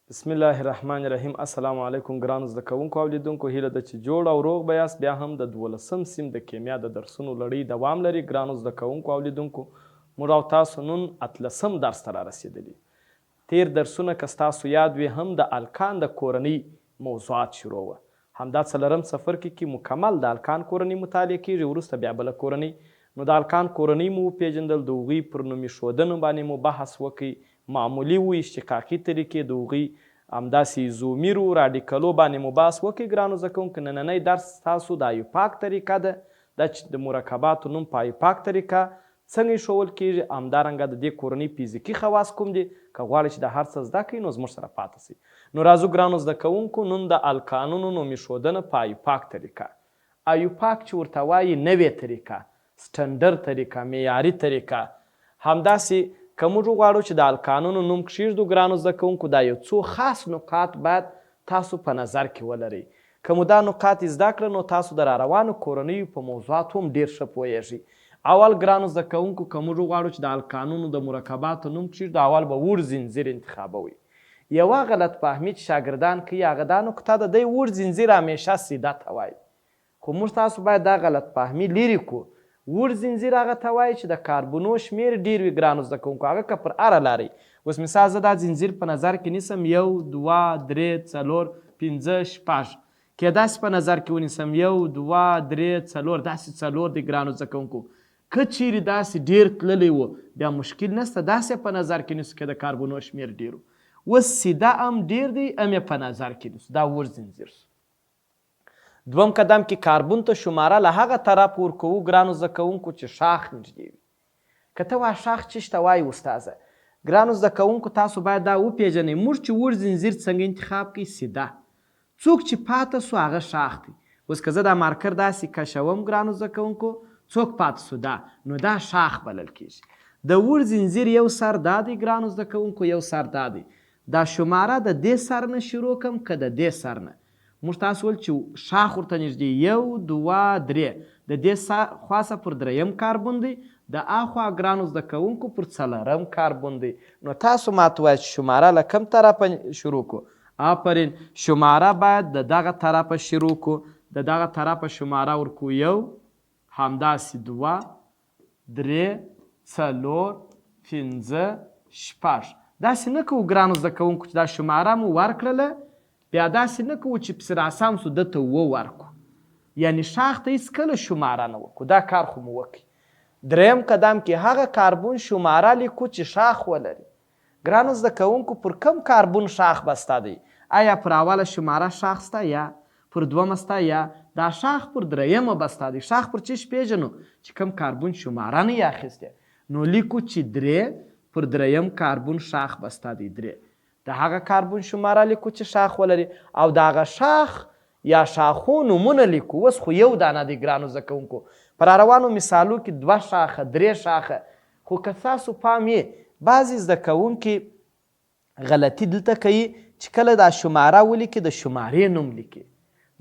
بسم الله الرحمن الرحیم السلام علیکم ګرانو زده کوونکو او لیدونکو هیله ده چې جوړ او روغ به یاست بیا هم د دولسم سیم د کیمیا د درسونو لړۍ دوام لري ګرانو زده کوونکو او لیدونکو موږ او تاسو نن اتلسم درس ته رارسېدلي تېر درسونه که ستاسو یاد وي هم د الکان د کورنۍ موضوعات شروع وه. همدا څلورم څپرکي کې مکمل د الکان کورنۍ مطالعه کېږي، وروسته بیا بله کورنۍ. نو د الکان کورنۍ مو وپېژندل، د هغوی پر نوم ایښودنو باندې مو بحث وکړ، معمولي و اشتقاقي طریقې، د هغوی همداسې ایزومیرو، راډیکلو باندې مو بحث وکړ. ګرانو زده کوونکو نننی درس ستاسو د آیوپاک طریقه ده، دا چې د مرکباتو نوم په آیوپاک طریقه څنګه ایښوول کیږي، همدارنګه د دې کورنۍ فزیکي خواص کوم دي، که غواړئ چې دا هر څه زده کړئ نو زموږ سره پاته شئ. نو راځو ګرانو زده کوونکو نن د الکانونو نوم ایښودنه په آیوپاک طریقه. آیوپاک چې ورته وایي نوې طریقه، سټنډر طریقه، معیاري طریقه. همداسې که موږ وغواړو چې د الکانونو نوم کښیږدو ګرانو زده کوونکو دا یو څو خاص نقاط باید تاسو په نظر کې ولرئ. که مو دا نقاط زده کړل نو تاسو د راروانو کورنیو په موضوعاتو هم ډېر ښه پوهېږئ. اول ګرانو زده کوونکو که موږ وغواړو چې د الکانونو د مرکباتو نوم کښېږدو اول به اوږد ځنځیر انتخابوئ. یوه غلط فهمي چې شاګردان کوي هغه دا نقطه ده دی اوږد ځنځیر همیشه سیده ته وایي. خو موږ تاسو باید دا غلط فهمي لیرې کړو. اوږد ځنځیر هغه ته وایي چې د کاربونو شمېر ډېر وي ګرانو زده کوونکو هغه که پر هره لاره وي. اوس مثال زه دا ځنځیر په نظر کې نیسم یو، دوه، درې، څلور، پنځه، شپږ. که داسې په نظر کې ونیسم یو، دوه، درې، څلور داسې څلور دی ګرانو زده کوونکو. که چیرې داسې ډېر تللی و بیا مشکل نشته داسې یې په نظر کې نیسو که د کاربونو شمېر ډېر و. اوس سیده هم ډېر دی هم یې په نظر کې نیسو دا اوږد ځنځیر شو. دوم قدم کې کاربون ته شماره له هغه طرف ورکوو ګرانو زده کوونکو چې ښاخ نږدې وي. که ته وا ښاخ چیش ته وایي استاذه؟ ګرانو زده کوونکو تاسو باید دا وپیژنئ موږ چې اوږد ځنځیر څنګه انتخاب کړي سیده څوک چې پاته شو هغه ښاخ دی. اوس که زه دا مارکر داسې کشوم ګرانو زده کوونکو څوک پاته شو دا نو دا ښاخ بلل کیږي. د اوږد ځنځیر یو سر دا دی ګرانو زده کوونکو یو سر دا دی. دا شماره د دې سر نه شروع کم که د دې سر نه؟ موږ تاسو ول چې ښاخ ورته نږدې یو، دوه، درې د دې خوا څخه پر دریم کاربن دی، د اخوا ګرانو زده کوونکو پر څلورم کاربن دی. نو تاسو ماته ووایاست چې شماره له کوم طرفه شروع کړو؟ آفرین، شماره باید د دغه طرفه شروع کړو، د دغه طرفه شماره ورکو یو، همداسې دوه، درې، څلور، پنځه، شپږ. داسې نه کوو ګرانو زده کوونکو چې دا شماره مو ورکړله بیا داسې نه کوو چې پسې راسم سو ده ته اووه ورکړو. یعنې ښاخ ته هیڅکله شماره نه ورکړو. دا کار خو مو وکړي. دریم قدم کې هغه کاربون شماره لیکو چې ښاخ ولري. ګرانو زده کوونکو پر کوم کاربون ښاخ بسته دی؟ ایا پر اوله شماره ښاخ سته یا پر دومه سته یا دا ښاخ پر دریمه بسته دی؟ ښاخ پر چیش پیژنو چې کوم کاربون شماره نه یې اخیستې نو لیکو چې درې پر دریم کاربون ښاخ بسته دی درې د هغه کاربون شماره لیکو چې ښاخ ولري او د هغه ښاخ یا ښاخو نومونه لیکو. اوس خو یو دانه دی ګرانو زده کوونکو په راروانو مثالو کې دوه ښاخه درې ښاخه خو که ستاسو پام وي بعضې زده کوونکي غلطي دلته کوي چې کله دا شماره ولیکي د شمارې نوم لیکي.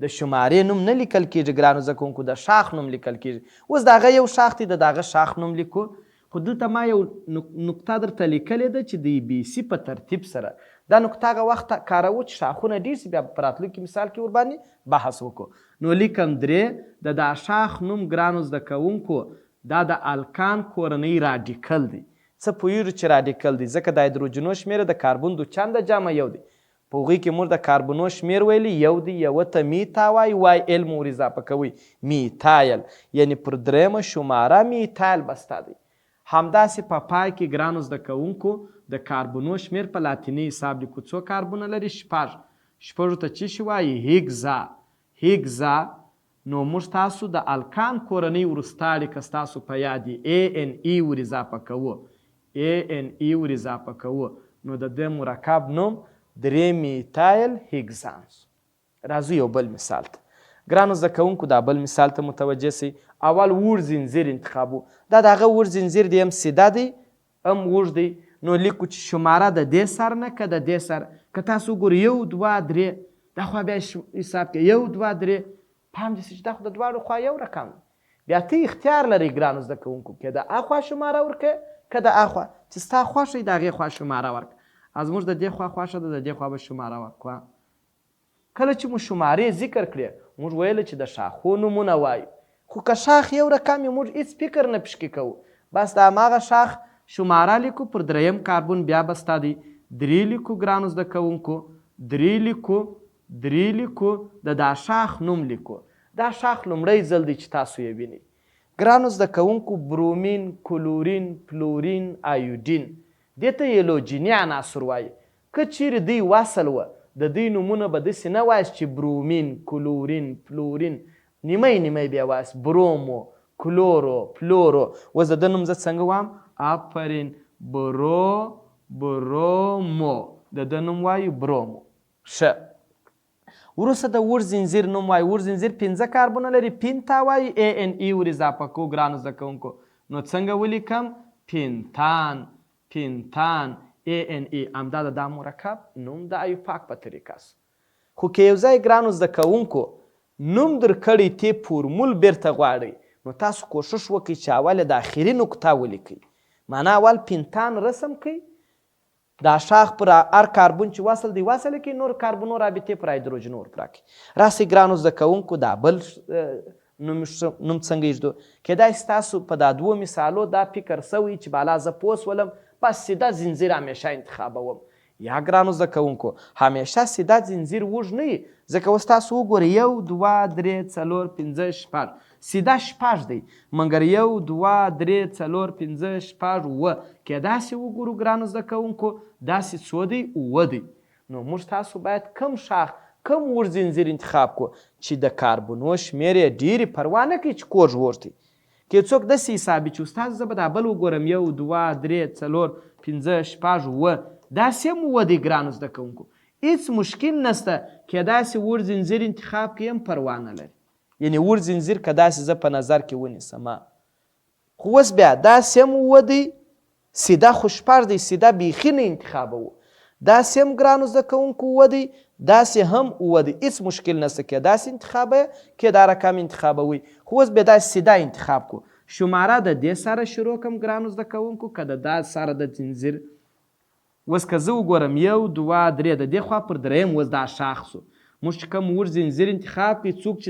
د شمارې نوم نه لیکل کیږي ګرانو زده کوونکو د ښاخ نوم لیکل کیږي. اوس د هغه یو ښاخ دی د دغه ښاخ نوم لیکو خو دلته ما یو نقطه درته لیکلې ده چې د ای بي سي په ترتیب سره دا نقطه هغه وخت کاروو چې ښاخونه ډیر شي بیا په راتلونکي مثال کې ورباندې بحث وکړو. نو لیکم درې د دا ښاخ نوم ګرانو زده کوونکو دا د الکان کورنۍ راډیکل دی. څه پوهیږو چې راډیکل دی؟ ځکه د هایدروجنو شمیر یې د کاربن دوچنده جمع یو دی. په هغوی کې موږ د کاربنو شمیر ویلی یو دی، یوه ته میتا وایي، وای ال مو ور اضافه کوئ، میتایل، یعنې پر دریمه شماره میتایل بسته دی. همداسې په پای کې ګرانو زده کوونکو د کاربنو شمیر په لاتیني حساب لیکو، څو کاربونه لري؟ شپږ. شپږو ته چیشي وایي؟ هیګزا، هیګزا، نو موږ تاسو د الکان کورنۍ وروستاړي که ستاسو په یاد وي ANE ور اضافه کوو ANE ور اضافه کوو نو د دې مرکب نوم درې میتایل هیګزان شو. راځو یو بل مثال ته. ګرانو زده کوونکو دا بل مثال ته متوجه شئ. اول اوږد ځنځیر انتخابو. دا د هغه اوږد ځنځیر دی هم سیده دی هم اوږد دی نو لیکو چې شماره د دې سر نه که د دې سر که تاسو وګورئ یو دوه درې دا خوا بیا حساب کې یو دوه درې پام دې سي چې دا خو د دواړو خوا یو رقم دی بیا ته اختیار لرې ګرانو زده کوونکو که د اخوا شماره ورکړه که د اخوا چې ستا خوښه د هغې خوا شماره ورکړه. زموږ د دې خوا خوښه ده، د دې خوا به شماره ورکوه. کله چې مو شمارې ذکر کړې، موږ ویل چې د ښاخو نومونه وایو، خو که ښاخ یو رقم وي موږ هیڅ فکر نه پشکې کوو، بس د هماغه ښاخ شماره لیکو. پر دریم کاربون بیا به ستا دی درې لیکو ګرانو زده کوونکو، درې لیکو، درې لیکو، د دا ښاخ نوم لیکو. دا ښاخ لومړی ځل دی چې تاسو یې وینئ. ګرانو زده کوونکو، برومین، کلورین، فلورین، آیوډین دې ته هیلوجیني عناصر وایي. که چیرې دوی وصل وه د دوی نومونه به داسې نه وایاست چې برومین، کلورین، فلورین، نیمی نیمی به یې وایاست، برومو، کلورو، فلورو. اوس د ده نوم زه څنګه وایم؟ آفرین، برو، برومو، د ده نوم وایو برومو. ښه، وروسته د اوږد زنځیر نوم وایو. اوږد زنځیر 5 کاربونه لري، پینتا وایي، ای ان ای ور اضافه کوو ګرانو زده کوونکو. نو څنګه ولیکم؟ پینتان، پینتان، ای ان ای، همدا د دا مرکب نوم د ایوپاک په طریقه سو. خو که یو ځای ګرانو زده کوونکو نوم درکړی تی فورمول بیرته غواړئ، نو تاسو کوشش وکړئ چې اول یې د اخري نقطه ولیکئ. معنا اول پینتان رسم کړئ، دا شاخ پر هر کاربون چې وصل دی وصل کړئ، نور کاربونو رابطې پر هایدروجنو ورپرا کړئ. راسئ ګرانو زده کوونکو دا بل نوم څنګه ایږدو؟ کیدای شي تاسو په دا دوو مثالو دا فکر سوی چې بالا زه پوه سولم، بس سیده زنځیر همیشه انتخابوم. یا ګرانو زده کوونکو همیشه سیده زنځیر اوږد نه وي، ځکه اوس تاسو وګورئ 1 2 3 4 5 6، سیده 6 دی، مګر 1 2 3 4 5 6 7 که داسې وګورو ګرانو زده کوونکو داسې څو دی؟ 7 دی. نو موږ تاسو باید کم شاخ کم اوږد زنځیر انتخاب کړو چې د کاربونو شمېر یې ډېرې پروا نه کوي چې کوږ اوږد دی. که څوک داسې حسابي چې استاد زه به دا بل وګورم 1 2 3 4 5 6 7، داسې هم 7 دی ګرانو زده کوونکو، هیڅ مشکل نشته. که داسې اوږد زنځیر انتخاب کړي هم پروا نه لري. یعنې اوږد زنځیر که داسې زه په نظر کې ونیسم، خو اوس بیا داسې هم 7 دی، سیده خو 6 دی، سیده بیخي نه انتخابوو. داسې هم ګرانو زده کوونکو 7 دی، داسې هم 7 دی، هیڅ مشکل نشته. که داسې انتخابوي که دا رقم انتخابوي، خو اوس بیا داسې سیده انتخاب کړو. شماره د دې سره شروع کړم ګرانو زده کوونکو، که د دا سره د زنځیر. اوس که زه وګورم 1 2 3، د دې خوا پر دریم اوس دا شاخ سو. موږ چې کوم اوږد زنځیر انتخاب کړي، څوک چې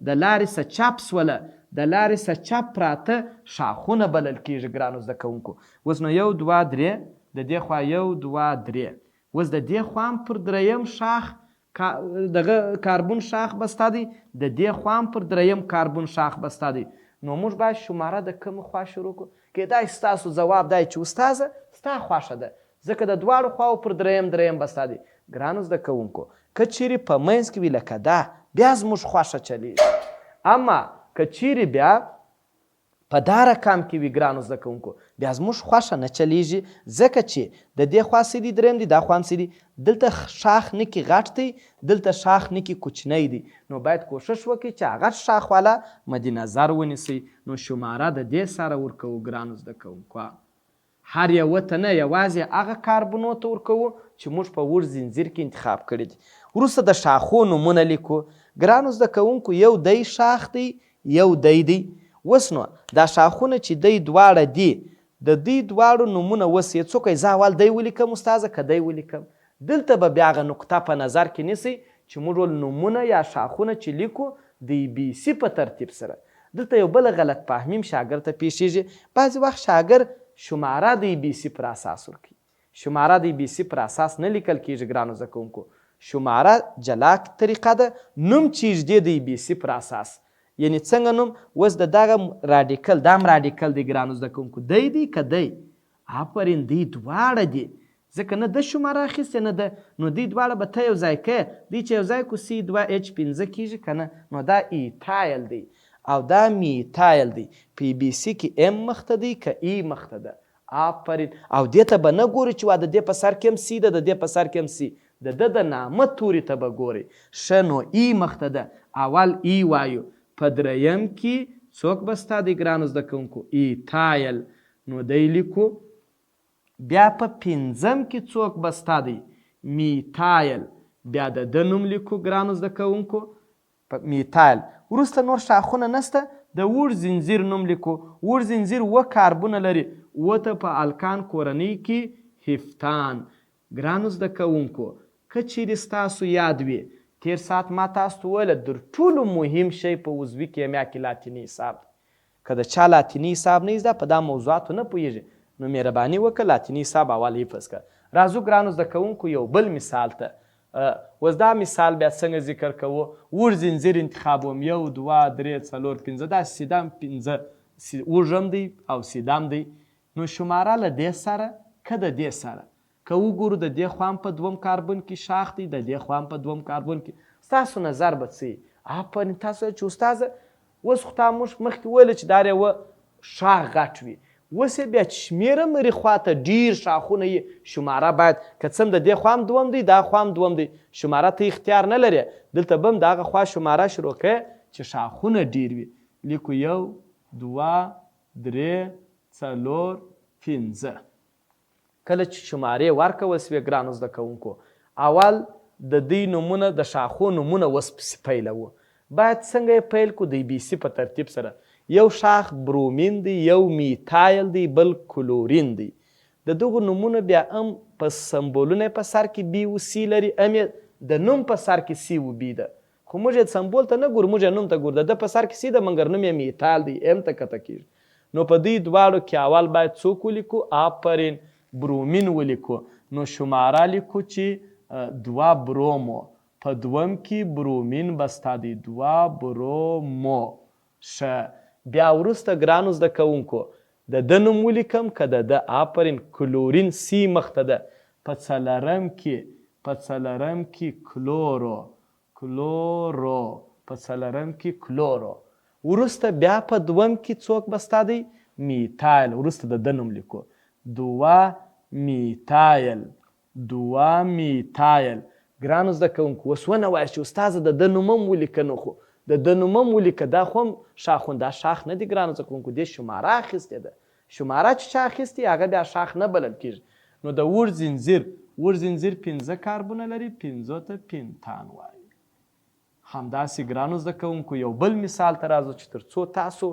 د لارې څخه چپ سوله، د لارې څخه چپ پراته شاخونه بلل کېږي ګرانو زده کوونکو. اوس نو 1 2 3، د دې خوا 1 2 3، اوس د دې خوا هم پر دریم شاخ دغه کاربون شاخ بسته دی، د دې خوا هم پر دریم کاربون شاخ بسته دی. نو موږ باید شماره د کومې خوا شروع کړو؟ کیدای شي ستاسو ځواب دی چې استاذه ستا خوښه ده، ځکه د دواړو خواو پر دریم دریم بسته دی. ګرانو زده کوونکو که چیرې په منځ کې وي لکه دا، بیا زموږ خوښه چلیږي. اما که چیرې بیا په دا رقم کې وي ګرانو زده کوونکو، بیا زموږ خوښه نه چلیږي، ځکه چې د دې خوا څه دي دریم دی، دا خوا هم څه دي، دلته شاخ نکي غټ دی، دلته شاخ نکي کوچنی دی. نو باید کوشش وکړئ چې هغه شاخ والا مد نظر ونیسئ. نو شماره د دې سره ورکوو ګرانو زده کوونکو، هر یوه ته نه، یوازې هغه کاربونو ته ورکوو چې موږ په اوږد زنځیر کې انتخاب کړي دي. وروسته د شاخو نومونه لیکو. ګرانو زده کوونکو یو دی شاخ دی، یو دی دی. اوس نو دا شاخونه چې دی دواړه دي، د دوی دواړو نومونه اوس یې څوک وایي زه اول دی ولیکم استاذه که دی ولیکم؟ دلته به بیا هغه نقطه په نظر کې نیسئ چې موږ ول نومونه یا شاخونه چې لیکو د ای بي سي په ترتیب سره. دلته یو بله غلط فهمي هم شاګرد ته پېښېږي. بعضې وخت شاګرد شماره د ای بي سي پر اساس ورکوي. شماره د ای بي سي پر اساس نه لیکل کېږي ګرانو زده کوونکو. شماره جلا طریقه ده، نوم چې ږدې د ای بي سي پر اساس. یعنی څنګه نوم؟ اوس د دغه راډیکل، دا هم راډیکل دی ګرانو زده کوونکو، دی دی که دی؟ آفرین، دی دواړه دي، ځکه نه د شماره اخیستې نه د، نو دی دواړه به ته یو ځای کړې. دی چې یو ځای کړو سی دوه اچ پنځه کېږي که نه، نو دا ایتایل دی او دا میتایل دی. په ای بي سي کې ام مخته دی که ای مخته ده؟ آفرین. او دې ته به نه ګوري چې وا د دې په سر کې هم سی ده، د دې په سر کې هم سی، د ده د نامه توري ته به ګوري. ښه، نو ای مخته ده، اول ای وایو. په دریم کې څوک به ستا دی ګرانو زده کوونکو؟ ایتایل، نو دی لیکو. بیا په پنځم کې څوک به ستا دی؟ میتایل، بیا د ده نوم لیکو ګرانو زده کوونکو، په میتایل. وروسته نور شاخونه نشته، د اوږد زنځیر نوم لیکو. اوږد زنځیر 7 کاربونه لري، 7 ته په الکان کورنۍ کې هفتان. ګرانو زده کوونکو که چیرې ستاسو یاد وي تیر ساعت ما تاسو ته وویل در ټولو مهم شی په عضوي کیمیا کې لاتیني حساب دی. که د چا لاتیني حساب نه زده په دا موضوعاتو نه پوهیږي نو مهرباني وکړه لاتیني حساب اول حفظ کړه. راځو ګرانو زده کوونکو یو بل مثال ته. اوس دا مثال بیا څنګه ذکر کوو؟ اوږد زنځیر انتخابوم، یو، دوه، درې، څلور، پنځه، دا سیده هم پنځه اوږد هم دی او سیده هم دی، نو شماره له دې سره که د دې سره؟ که وګورو د دې خوا هم په دوم کاربن کې شاخ دی، د دې خوا هم په دوم کاربن کې، ستاسو نظر به څه وي؟ آفرین، تاسو وایئ چې استاذه اوس خو تا موږ مخکې وویل چې دا یوه شاخ غټ وي، اوس یې بیا چې شمېر هم لري خوا ته ډېر شاخونه یي، شماره باید که څه هم د دې خوا هم دوم دی، دا خوا هم دوم دی، شماره ته اختیار نه لرې، دلته به هم د هغه خوا شماره شروع کړې چې شاخونه ډېر وي، لیکو یو، دوه، درې، څلور، پنځه. کله چې شمارې ورکول شوې ګرانو زده کوونکو اول د دوی نومونه د ښاخو نومونه اوس پسې پیلوو باید څنګه یې پیل کړو د بي سي په ترتیب سره یو ښاخ برومین دی یو میتایل دی بل کلورین دی د دغو نومونو بیا هم په سمبولونه په سر کې بي او سي لري هم یې د نوم په سر کې سي او بي ده خو موږ یې سمبول ته نه ګورو، موږ یې نوم ته ګورو. د ده په سر کې سي ده، منګر نوم یې میتال دی، ایم ته کته کېږي. نو په دوی دواړو کې اول باید څوک ولیکو؟ آفرین، برومین ولیکو. نو شماره لیکو چې دوه برومو. په دوم کې برومین بسته دی، دوه برومو. ښه، بیا وروسته ګرانو زده کوونکو، د ده نوم ولیکم که د ده؟ آفرین، کلورین سي مخته ده. په څلورم کې، په څلورم کې کلورو. کلورو، په څلورم کې کلورو. وروسته بیا په دوم کې څوک بسته دی؟ میتایل. وروسته د ده نوم لیکو، دوه میتایل، دوه میتایل. ګرانو زده کوونکو اوس ونه وایاست چې استاذه د ده نوم هم ولیکه، نو خو د ده نوم هم ولیکه، دا خو هم ښاخون، دا ښاخ نه دی ګرانو زده کوونکو، دې شماره اخیستې ده. شماره چې چا اخیستې هغه بیا ښاخ نه بلل کېږي. نو د اوږد ځنځیر، اوږد ځنځیر پنځه کاربونه لري، پنځو ته پنتان وایي. همداسې ګرانو زده کوونکو یو بل مثال ته راځو چې تر څو تاسو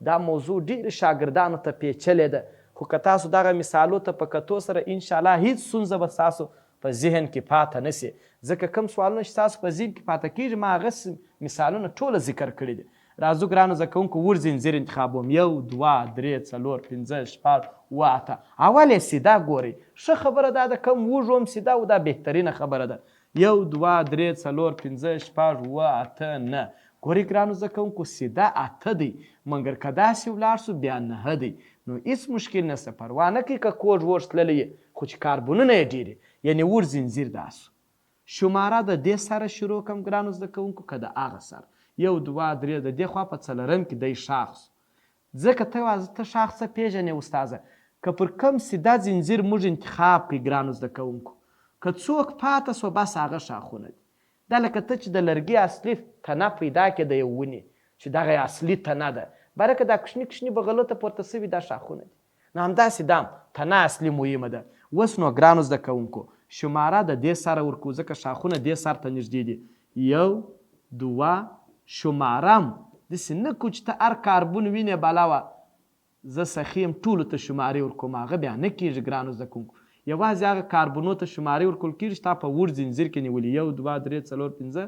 دا موضوع ډېرو شاګردانو ته پېچلې ده، خو که تاسو دغه مثالو ته په کتو سره ان شاءالله هیڅ ستونزه به ستاسو په ذهن کې پاته نه شي، ځکه کوم سوالونه چې ستاسو په ذهن کې پاته کېږي ما هغه مثالونه ټوله ذکر کړي دي. راځو ګرانو زده کوونکو اوږد ځنځیر انتخابوم، یو، دوه، درې، څلور، پنځه، شپږ، اووه، اته. اول یې سیده ګورئ، ښه خبره دا ده کوم اوږد هم سیده و دا بهترینه خبره ده. یو، دوه، درې، څلور، پنځه، شپږ، اووه، اته، نه. ګورئ ګرانو زده کوونکو سیده اته دی، منګر که داسې ولاړ شو بیا نهه دی، نو هیڅ مشکل نشته، پروا نه کوي که کوږ وږ تللی یې، خو چې کاربنونه یې ډېر دي، یعنې اوږد ځنځیر دا شو. شماره د دې سره شروع کړم ګرانو زده کوونکو که د هغه سره؟ یو، دوه، درې، د دې خوا په څلورم کې دی ښاخ شو. ځکه ته وا ته ښاخ څه پېژنې استاذه؟ که پر کوم سیده ځنځیر موږ انتخاب کړي ګرانو زده کوونکو که څوک پاته شو بس هغه ښاخونه دي. دا لکه ته چې د لرګي اصلي تنه پیدا کړې د یو ونې چې دغه یې اصلي تنه ده باره که دا کوچني کوچني بغلو ته پورته شوي دا ښاخونه دي. نو همداسې دام تنه اصلي مهمه ده. اوس نو ګرانو زده کوونکو شماره د دې سره ورکوو ځکه ښاخونه دې سر ته نږدې دي. یو، دوه، شماره هم داسې نه کوو چې ته هر کاربون وینې بلا وه زه سخي یم ټولو ته شمارې ورکوم هغه بیا نه کیږي ګرانو زده کوونکو یوازې هغه کاربونو ته شمارې ورکول کیږي چې تا په اوږد ځنځیر کې نیولي یو، دوه، درې، څلور، پنځه،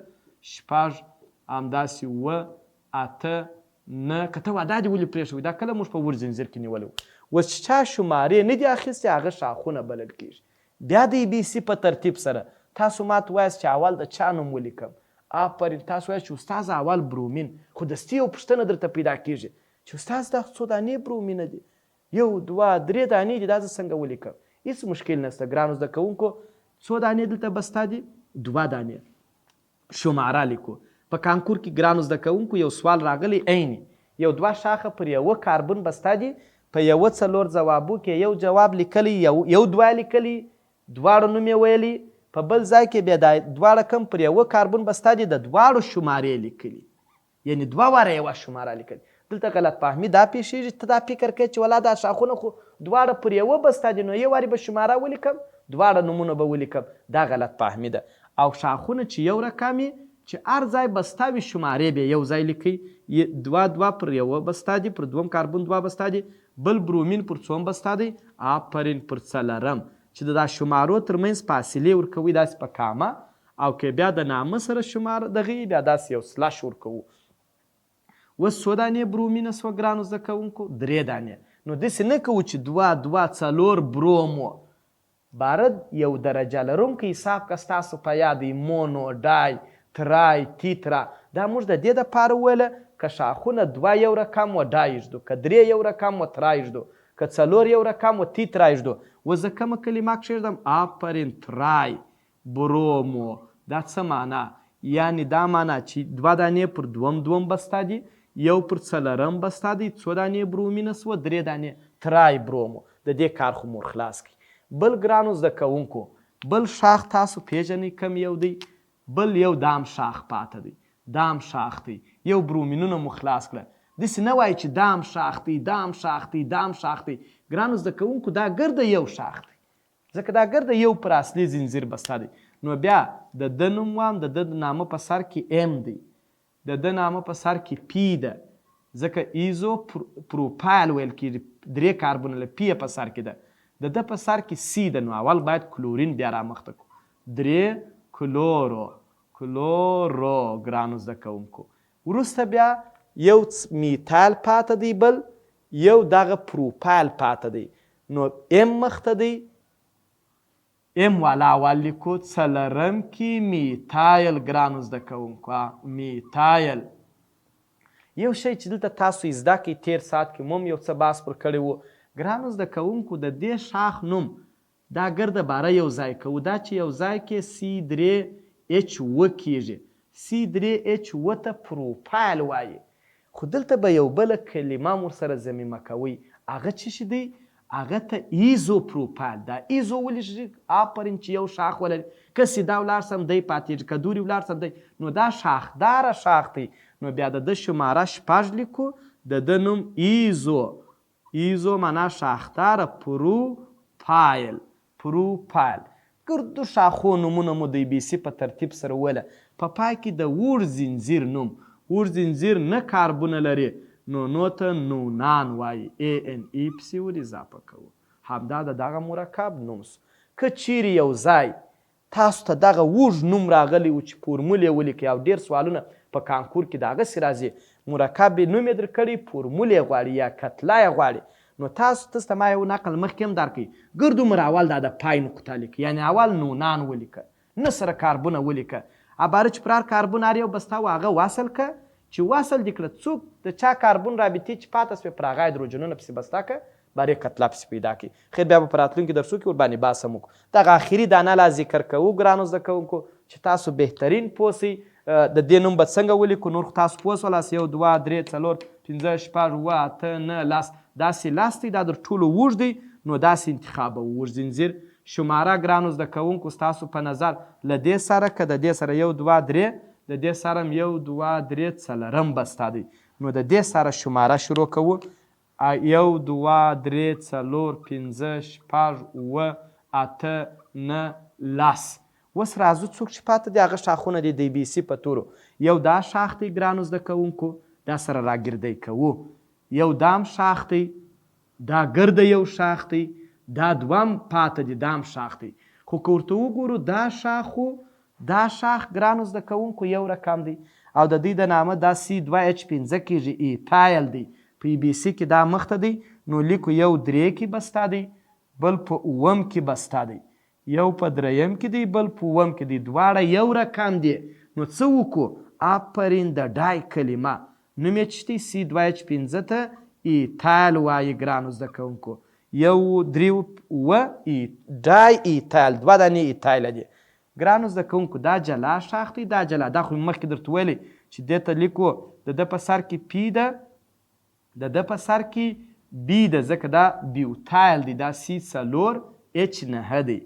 شپږ، همداسې اووه، اته، نه، که ته وا دا دې ولې پرېښوی دا کله موږ په اوږد ځنځیر کې نیولی وو اوس چې چا شمارې نه دي اخیستې هغه ښاخونه بلل کیږي بیا د ای بي سي په ترتیب سره تاسو ماته وایاست چې اول د چا نوم ولیکم آفرین تاسو وایاست چې استاد اول برومین خو دستي یو پوښتنه درته پیدا کیږي چې استاد دا څو دانې برومینه دي یو دوه درې دانې دي دا زه څنګه ولیکم هیڅ مشکل نشته ګرانو زده کوونکو څو دانې دلته بسته دي دوه دانې شماره لیکو. په کانکور کې ګرانو زده کوونکو یو سوال راغلی عیني یو دوه ښاخه پر یوه کاربن بسته دي په یوه څلور ځوابو کې یو جواب لیکلی یو یو دوه لیکلی دواړو نوم یې ویلی په بل ځای کې بیا دا دواړه کم پر یوه کاربن بسته دي د دواړو شمارې لیکلي یعنی دوه واره یوه شماره لیکل. دلته غلط فهمي دا پېښېږي، ته دا فکر کوې چې ولا دا ښاخونه خو دواړه پر یوه بسته دي نو یو وارې به شماره ولیکم دواړه نومونه به ولیکم، دا غلط فهمي ده. او ښاخونه چې یو رقم وي چې هر ځای بسته وي شمارې به یو ځای لیکئ، دوه دوه پر یوه بسته دي، پر دوم کاربن دوه بسته دي، بل برومین پر څوم بسته دی؟ آفرین پر څلرم. چې د دا شمارو تر منځ فاصلې ورکوي داسې په کامه، او که بیا د نامه سره شمار دغه یي بیا داسې یو سلش ورکوو. اوس څو دانې برومینه سوه ګرانو زده کوونکو؟ درې دانې. نو داسې نه کوو چې دوه، دوه، څلور برومو. بارد یو درجه لرونکی حساب که ستاسو په یاد وي، مونو، ډای، ترای، تیترا، دا موږ د دې لپاره وویله که ښاخونه دوه یو رقم وه ډای ږدو، که درې یو رقم وه ترای ږدو، که څلور یو رقم وه تیترا ږدو. اوس زه کومه کلمه کښېږدم؟ آفرین، ترای برومو. دا څه معنا؟ یعنې دا معنا چې دوه دانې پر دوم دوم بسته دي، یو پر څلورم بسته دی، څو دانې برومینه سوه؟ درې دانې، ترای برومو. د دې کار خو مور خلاص کړي. بل ګرانو زده کوونکو، بل ښاخ تاسو پېژنئ کوم یو دی؟ بل یو دام ښاخ پاته دی، دام ښاخ دی. یو برومینونه مو خلاص کړه. داسې نه وایي چې دام ښاخ دی، دام ښاخ دی، دام ښاخ دی. ګرانو زده کوونکو، دا ګرده یو ښاخ دی، ځکه دا ګرده یو پر اصلي زنځیر بسته دی. نو بیا د ده نوم وام، د ده نامه په سر کې ایم دی، د ده نامه په سر کې پی ده، ځکه ایزو پروپایل ویل کېږي، درې کاربونه له پی یې په سر کې ده. د ده په سر کې سی ده، نو اول باید کلورین بیا رامخته کړو، درې کلورو، کلورو. ګرانو زده کوونکو، وروسته بیا یو میتایل پاته دی، بل یو دغه پروپایل پاته دی، نو ایم مخته دی، ایم والا اول لیکو، څلورم کې میتایل. ګرانو زده کوونکو، میتایل. یو شی چې دلته تاسو یې زده کړئ، تېر ساعت کې مو هم یو څه بحث پر کړی و، ګرانو زده کوونکو، د دې ښاخ نوم دا ګرده باره یو ځای کوو، دا چې یو ځای کې سي درې اچ اووه کېږي، سي درې اچ اووه ته پروپایل وایي. خو دلته به یو بله کلمه هم ورسره ضمیمه کوئ، هغه څه شي دی؟ هغه ته ایزو پروپایل. دا ایزو ولې شي؟ آفرین، چې یو ښاخ ولري، که سیده ولاړ سم دی پاتېږي، که دوري ولاړ سم دی، نو دا ښاخداره ښاخ دی. نو بیا د ده شماره شپږ لیکو، د ده نوم ایزو، ایزو معنا ښاخداره، پروپایل، پروپایل. ګردو ښاخو نومونه مو د ای بي سي په ترتیب سره وویله. په پای کې د اوږد ځنځیر نوم. اوږد ځنځیر نه کاربونه لري، نو نو ته نونان وايي، ای ان ای پسې ور اضافه کوو. همدا د دغه مرکب نوم شو. که چیرې یو ځای تاسو ته دغه اوږد نوم راغلی و چې فورمول یې ولیکئ، او ډېر سوالونه په کانکور کې دغسې راځي، مرکب یې نوم یې درکړی، فورمول یې غواړي یا کتله یې غواړي، نو تاسو تاسو ته ما یو نقل مخکې هم درکړ، ګرد عمر اول دا د پای نقطه لیکه، یعنې اول نونان ولیکه، نه سره کاربونه ولیکه، عباره چې پر هر کاربون هر یو بسته و هغه وصل که، چې وصل دې کړه څوک د چا کاربون رابطې چې پاته سوې پر هغه هایدروجنونه پسې بسته که، باره کتله پسې پیدا کړي. خیر بیا به په راتلونکي درسو کې ورباندې بحث هم وکړو. دغه اخري دانه لا ذکر کوو ګرانو زده کوونکو چې تاسو بهترین پوه سئ. د دې نوم به څنګه ولیکو؟ نور خو تاسو پوه سولاست، یو، دوه، درې، څلور، پنځه، شپږ، اووه، اته، نه، لس، داسې لس دی، دا در ټولو اوږد دی، نو داسې انتخابوو اوږد ځنځیر. شماره ګرانو زده کوونکو ستاسو په نظر له دې سره که د دې سره؟ یو، دوه، درې، د دې سره هم یو، دوه، درې، څلورم بسته دی، نو د دې سره شماره شروع کوو، یو، دوه، درې، څلور، پنځه، شپږ، اووه، اته، نه، لس. اوس راځو څوک چې پاته دي هغه ښاخونه دي د بي سي په تورو. یو دا ښاخ دی ګرانو زده کوونکو، دا سره راګردی کوو، یو دام ښاخ دی، دا ګرده یو ښاخ دی، دا دوام پاته دي دام ښاخ دی. خو که ورته وګورو دا ښاخ خو دا ښاخ ګرانو زده کوونکو یو رقم دی، او د دوی د نامه دا سي دوه اچ پنځه کېږي، ایتایل دی، په ای بي سي کې دا مخته دی، نو لیکو یو درې کې بسته دی، بل په اووم کې بسته دی، یو په دریم کې دی، بل په اووم کې دی، دواړه یو رقم دي، نو څه وکړو؟ آفرین، د ډای کلمه نوم یې څه دی؟ سي دوه اچ پنځه ته ایتایل وایي. ګرانو زده کوونکو، یو، درې، اووه، ای ډای ایتایل، دوه دانې ایتایل دي. ګرانو زده کوونکو، دا جلا ښاخ دی، دا جلا، دا خو مې مخکې درته ویلی چې دې ته لیکو د ده په سر کې پی ده، د ده په سر کې بی ده، ځکه دا بیوتایل دی، دا سی څلور اچ نهه دی،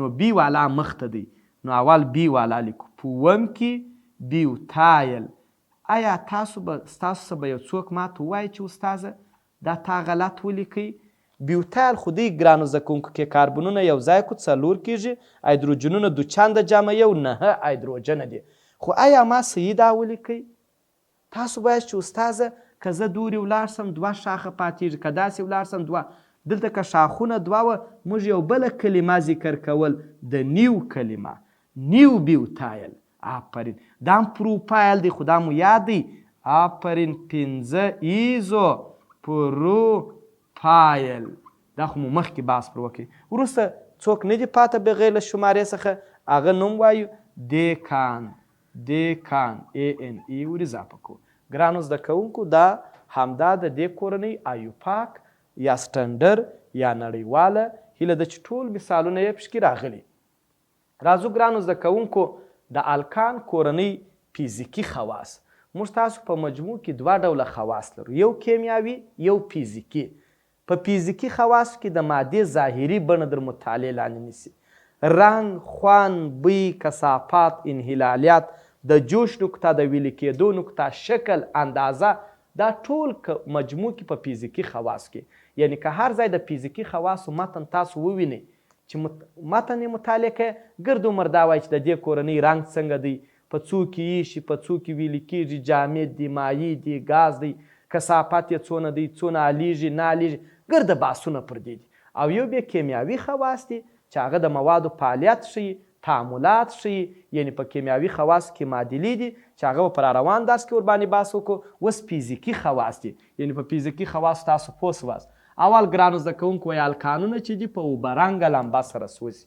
نو بی والا مخته دی، نو اول بی والا لیکو، په اووم کې بیوتایل. ایا تاسو به ستاسو څخه به یو څوک ماته ووایي چې استاذه دا تا غلط ولیکئ؟ بیوتایل خو دی ګرانو زده کوونکو کې کاربنونه یو ځای کو څلور کېږي، هایدروجنونه دوچنده جمع یو نهه هایدروجنه دي، خو ایا ما صحیح دا ولیکئ؟ تاسو وایاست چې استاذه که زه دورې ولاړ سم دوه ښاخه پاتېږي، که داسې ولاړ سم دوه. دلته که ښاخونه دوه وه، موږ یو بله کلمه ذکر کول، د نیو کلمه، نیو بیوتایل. آفرین، دا هم پروپایل دی، خو دا مو یاد دی. آفرین، 5 ایزو پروپایل، دا خو مو مخکې بحث پر وکړي. وروسته څوک نه دي پاته بغیر له شمارې څخه، هغه نوم وایو دیکان، دیکان، ای ان ای ور اضافه کوو. ګرانو زده کوونکو، دا همدا د دې کورنۍ آیوپاک یا سټنډر یا نړیواله، هیله ده چې ټول مثالونه یې پکې راغلي. راځو ګرانو زده کوونکو، د الکان کورنۍ فزیکي خواص. موږ تاسو په مجموع کې دوه ډوله خواص لرو، یو کیمیاوي، یو فزیکي. په فزیکي خواصو کې د مادې ظاهري بڼه در مطالعې لاندې نیسي، رنګ، خوند، بوی، کثافات، انحلالیات، د جوش نقطه، د ویلي کېدو نقطه، شکل، اندازه، دا ټول که مجموع کې په فزیکي خواصو کې، یعنی که هر ځای د فزیکي خواصو متن تاسو ووینئ چې متن یې مطالعه کړئ، ګرد عمر دا وایي چې د دې کورنۍ رنګ څنګه دی، په څو کې ایشي، په څو کې ویلي کېږي، جامد دی، مایع دی، ګاز دی، کثافت یې څونه دی، څونه حلیږي، نه حلیږي، ګرده بحثونه پر دې دي. او یو بیا کیمیاوي خواص دي چې هغه د موادو فعالیت ښیي، تعاملات ښیي، یعنی په کیمیاوي خواصو کې معادلې دي چې هغه به په راروان درس کې ورباندې بحث وکړو. اوس فزیکي خواص دي، یعنی په فزیکي خواصو تاسو پوه شواست. اول ګرانو زده کوونکو وایي الکانونه چې دي په اوبه رنګه لمبه سره سوځي.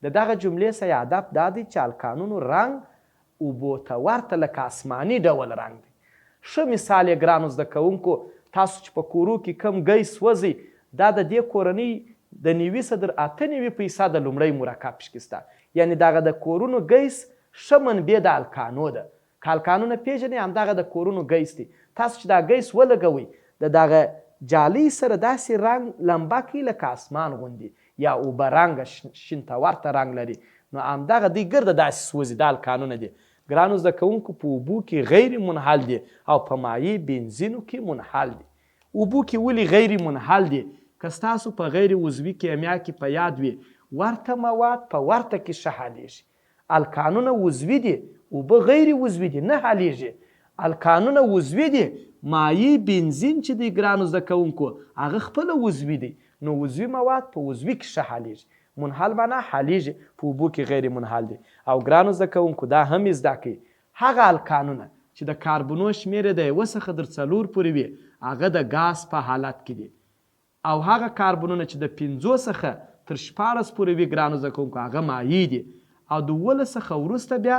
د دغه جملې څخه یې هدف دا دی چې الکانونو رنګ اوبو ته ورته لکه آسماني ډول رنګ دی. ښه مثال یې ګرانو زده کوونکو، تاسو چې په کورو کې کوم ګی سوځئ، دا د دې کورنۍ د 90 څخه تر 98 فیصده لومړی مرکب پکې شته. یعنی دغه د کورونو ګیس ښه منبع د الکانو ده. که الکانونه پېژنئ، همدغه د کورونو ګیس دی. تاسو چې دا ګیس ولګوئ، د دغه جالۍ سره داسې رنګ لمبه کوي لکه اسمان غوندې یا اوبه رنګه شین ته ورته رنګ لري، نو همدغه دی ګرده داسې سوځي. دا الکانونه دي ګرانو زده کوونکو، په اوبو کې غیر منحل دي او په مایع بنزینو کې منحل دي. اوبو کې ولې غیر منحل دي؟ که ستاسو په غیر عضوي کیمیا کې په یاد وي، ورته مواد په ورته کې ښه حلیږي. الکانونه عضوي دي، اوبه غیر عضوي دي، نه حلیږي. الکانونه عضوي دي، مایع بنزین چې دی ګرانو زده کوونکو هغه خپله عضوي دی، نو عضوي مواد په عضوي کې ښه حلیږي. منحل معنا حلیږي، په اوبو کې غیر منحل دي. او ګرانو زده کوونکو دا هم زده کړئ، هغه الکانونه چې د کاربونو شمېر یې د 1 څخه تر 4 پورې وي، هغه د ګاز په حالت کې دي، او هغه کاربونونه چې د 5 څخه تر 16 پورې وي ګرانو زده کوونکو هغه مایع دي، او د 17 څخه وروسته بیا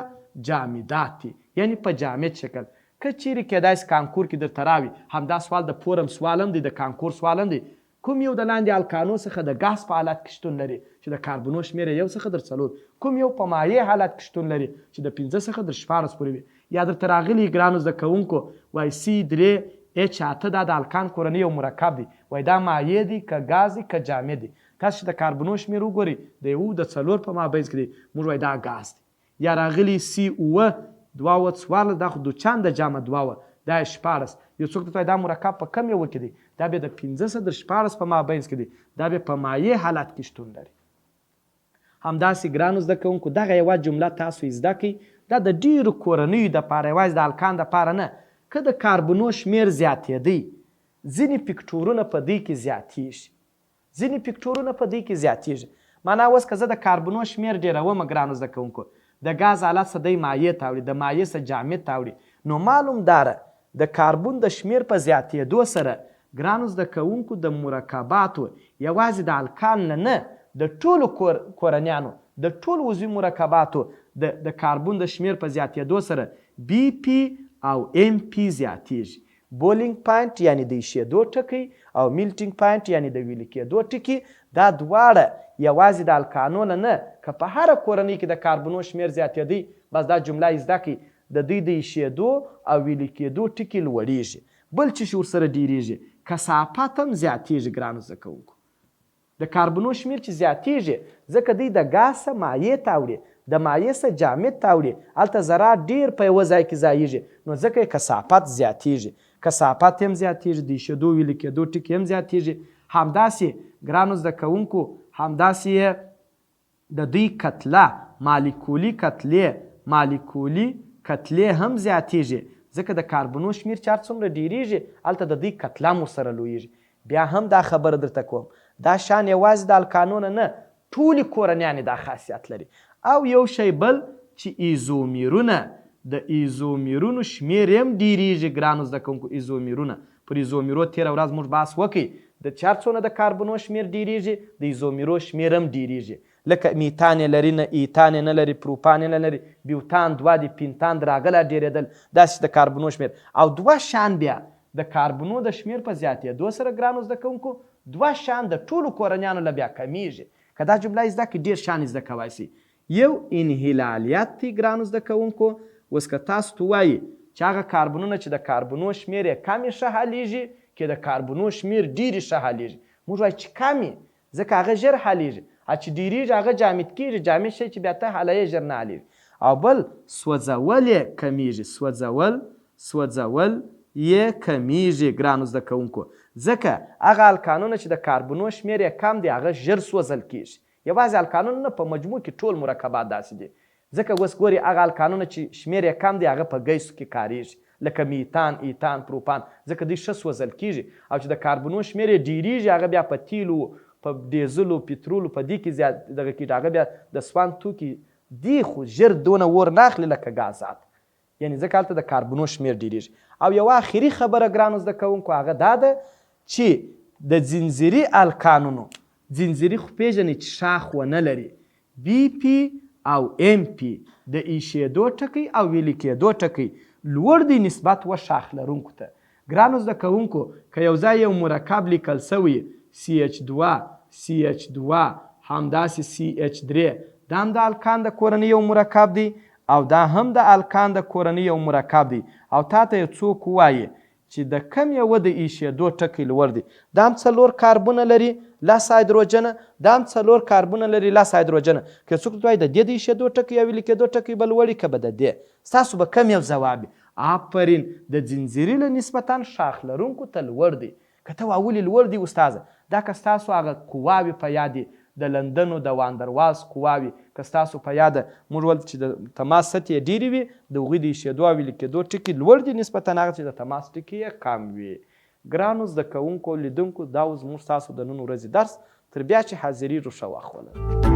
جامدات دي، یعنی په جامد شکل. که چیرې کېدای شي کانکور کې درته راوي، همدا سوال د فورم سوال هم دی، د کانکور سوال هم دی، کوم یو د لاندې الکانو څخه د ګاز په حالت کې شتون لري چې د کاربونو شمېر یې 1 څخه تر 4، کوم یو په مایع حالت کې شتون لري چې د 5 څخه تر 16 پورې وي. یا درته راغلي ګرانو زده کوونکو وایي سي درې اچ اته، دا د الکان کورنۍ یو مرکب دی، وایي دا مایع دی که ګاز دی که جامد دی. تاسو چې د کاربونو شمېر وګورئ د 1 د 4 په مابینځ کې دی، موږ وایي دا ګاز دی. یا راغلي سي اووه دوه اووه 14، دا خو دوچند جمع دوه وه، دا یې 16. یو څوک درته وایي دا مرکب په کوم یوه کې دی، دا بیا د 5 څخه تر 16 په مابینځ کې دی، دا بیا په مایع حالت کې شتون لري. همداسې ګرانو زده کوونکو دغه یوه جمله تاسو یې زده کړئ، دا د ډېرو کورنیو دپاره، یوازې د الکان دپاره نه، که د کاربونو شمېر زیاتېدی ځینې فکټورونه په دوی کې زیاتېږي، ځینې فکټورونه په دوی کې زیاتېږي. معنا اوس که زه د کاربونو شمېر ډېروم ګرانو زده کوونکو، د ګاز حالت څخه دی مایع ته اوړي، د مایع څخه جامد ته اوړي، نو معلوم داره د کاربون د شمېر په زیاتېدو سره ګرانو زده کوونکو د مرکباتو یوازې د الکان نه نه، د ټولو کورنیانو د ټولو عضوي مرکباتو د کاربون د شمېر په زیاتېدو سره بي پي او ام پي زیاتېږي. بولینګ پاینټ یعنی د ایشېدو ټکی او میلټینګ پاینټ یعنی د ویلي کېدو ټکی، دا دواړه یوازې د الکانو نه نه، که په هره کورنۍ کې د کاربونو شمېر زیاتېدی، بس دا جمله یې زده کړئ، د دوی د ایشېدو او ویلي کېدو ټکي لوړېږي. بل څه شي ورسره ډېرېږي؟ کثافت هم زیاتېږي ګرانو زده کوونکو. د کاربونو شمېر چې زیاتېږي، ځکه دوی د ګاز څخه مایع ته اوړي، د مایع څخه جامد ته اوړي، هلته ذرات ډېر په یوه ځای کې ځایېږي، نو ځکه یې کثافت زیاتېږي. کثافت هم زیاتېږي، د ایشېدو ویلي کېدو ټکي هم زیاتېږي. همداسې ګرانو زده کوونکو، همداسې یې د دوی کتله، مالیکولي کتلې، مالیکولي کتلې هم زیاتېږي، ځکه د کاربونو شمېر چې هر څومره ډېرېږي، هلته د دوی کتله هم ورسره لویېږي. بیا هم دا خبره درته کوم، دا شان یوازې د الکانو نه نه، ټولې کورنیانې دا خاصیت لري. او یو شی بل چې ایزومیرونه، د ایزومیرونو شمېر یې هم ډېرېږي. ګرانو زده کوونکو، ایزومیرونه، پر ایزومیرو تېره ورځ موږ بحث وکړ، د چې هر څونه د کاربنو شمېر ډېرېږي، د ایزومیرو شمېر هم ډېرېږي. لکه میتان یې لري نه، ایتان یې نه لري، پروپان یې نه لري، بیوتان دوه دي، پینتان درې، هغه لا ډېرېدل. داسې د کاربنو شمېر او دوه شان بیا د کاربنو د شمېر په زیاتېدو سره، ګرانو زده کوونکو، دوه شان د ټولو کورنیانو له بیا کمیږي. که دا جمله یې زده کړئ، ډېر شیان یې زده کوای شئ. یو انحلالیت دی، ګرانو زده کوونکو. اوس که تاسو ته ووایي چې هغه کاربنونه چې د کاربنو شمېر یې کمې ښه حلیږي که د کاربنو شمېر ډېرې ښه حلیږي، موږ وایو چې کمې، ځکه هغه ژر حلیږي، او چې ډېرېږي هغه جامد کېږي، جامد شی چې بیا ته حلوې ژر نه حلیږي. او بل سوځول یې کمیږي، سوځول سوځول یې کمیږي، ګرانو زده کوونکو، ځکه هغه الکانونه چې د کاربنو شمېر یې کم دی هغه ژر سوځل کیږي. یوازې الکانونه نه، په مجموع کې ټول مرکبات داسې دي. ځکه اوس ګوري هغه الکانونه چې شمېر یې کم دی هغه په ګیسو کې کاریږي، لکه میتان، ایتان، پروپان، ځکه دوی ښه سوځل کیږي. او چې د کاربنو شمېر یې ډیریږي هغه بیا په تیلو، په ډیزلو، پترولو په دې کې زیات دغه کیږي، هغه بیا د سوان توکي دي، خو ژر دونه اور نه اخلي لکه ګازات، یعنی ځکه هلته د کاربنو شمېر ډیریږي. او یوه اخري خبره ګرانو زده کوونکو، هغه دا ده چې د ځنځیري الکانونو، ځنځیري خو پېژنئ چې شاخ ونه لري، بي پي او ایم پي د ایشېدو ټکی او ویلي کېدو ټکی لوړ دی نسبت و شاخ لرونکو ته. ګرانو زده کوونکو، که یو ځای یو مرکب لیکل شوی سي اچ دوه، سي اچ دوه، همداسې سي اچ درې، دا هم د الکان د کورنۍ یو مرکب دی او دا هم د الکان د کورنۍ یو مرکب دی، او تا ته یې څوک ووایي چې د کوم یوه د ایشېدو ټکی لوړ دی، دا هم څلور کاربونه لري لس هایدروجنه، دا هم څلور کاربونه لري لس هایدروجنه، که څوک درته وایي د دې د ایشېدو ټکی او ویلي کېدو ټکی به لوړ وي که به د دې، ستاسو به کوم یو ځواب وي؟ آفرین، د ځنځیري له نسبتاً ښاخ لرونکو ته لوړ دی. که ته وا ولې لوړ دی استاذه؟ دا که ستاسو هغه قواوې په یاد دي، د لندنو د واندروالز قواوې که ستاسو په یاد، موږ ول چې د تماس سطحې یې ډېرې وي، د هغوی د ایشېدو او ویلي کېدو ټکي لوړ دي نسبتاً هغه چې د تماس ټکي یې کم وي. ګرانو زده کوونکو او لیدونکو، دا و زموږ ستاسو د نن ورځې درس، تر بیا چې حاضرېږو ښه وخت ولرئ.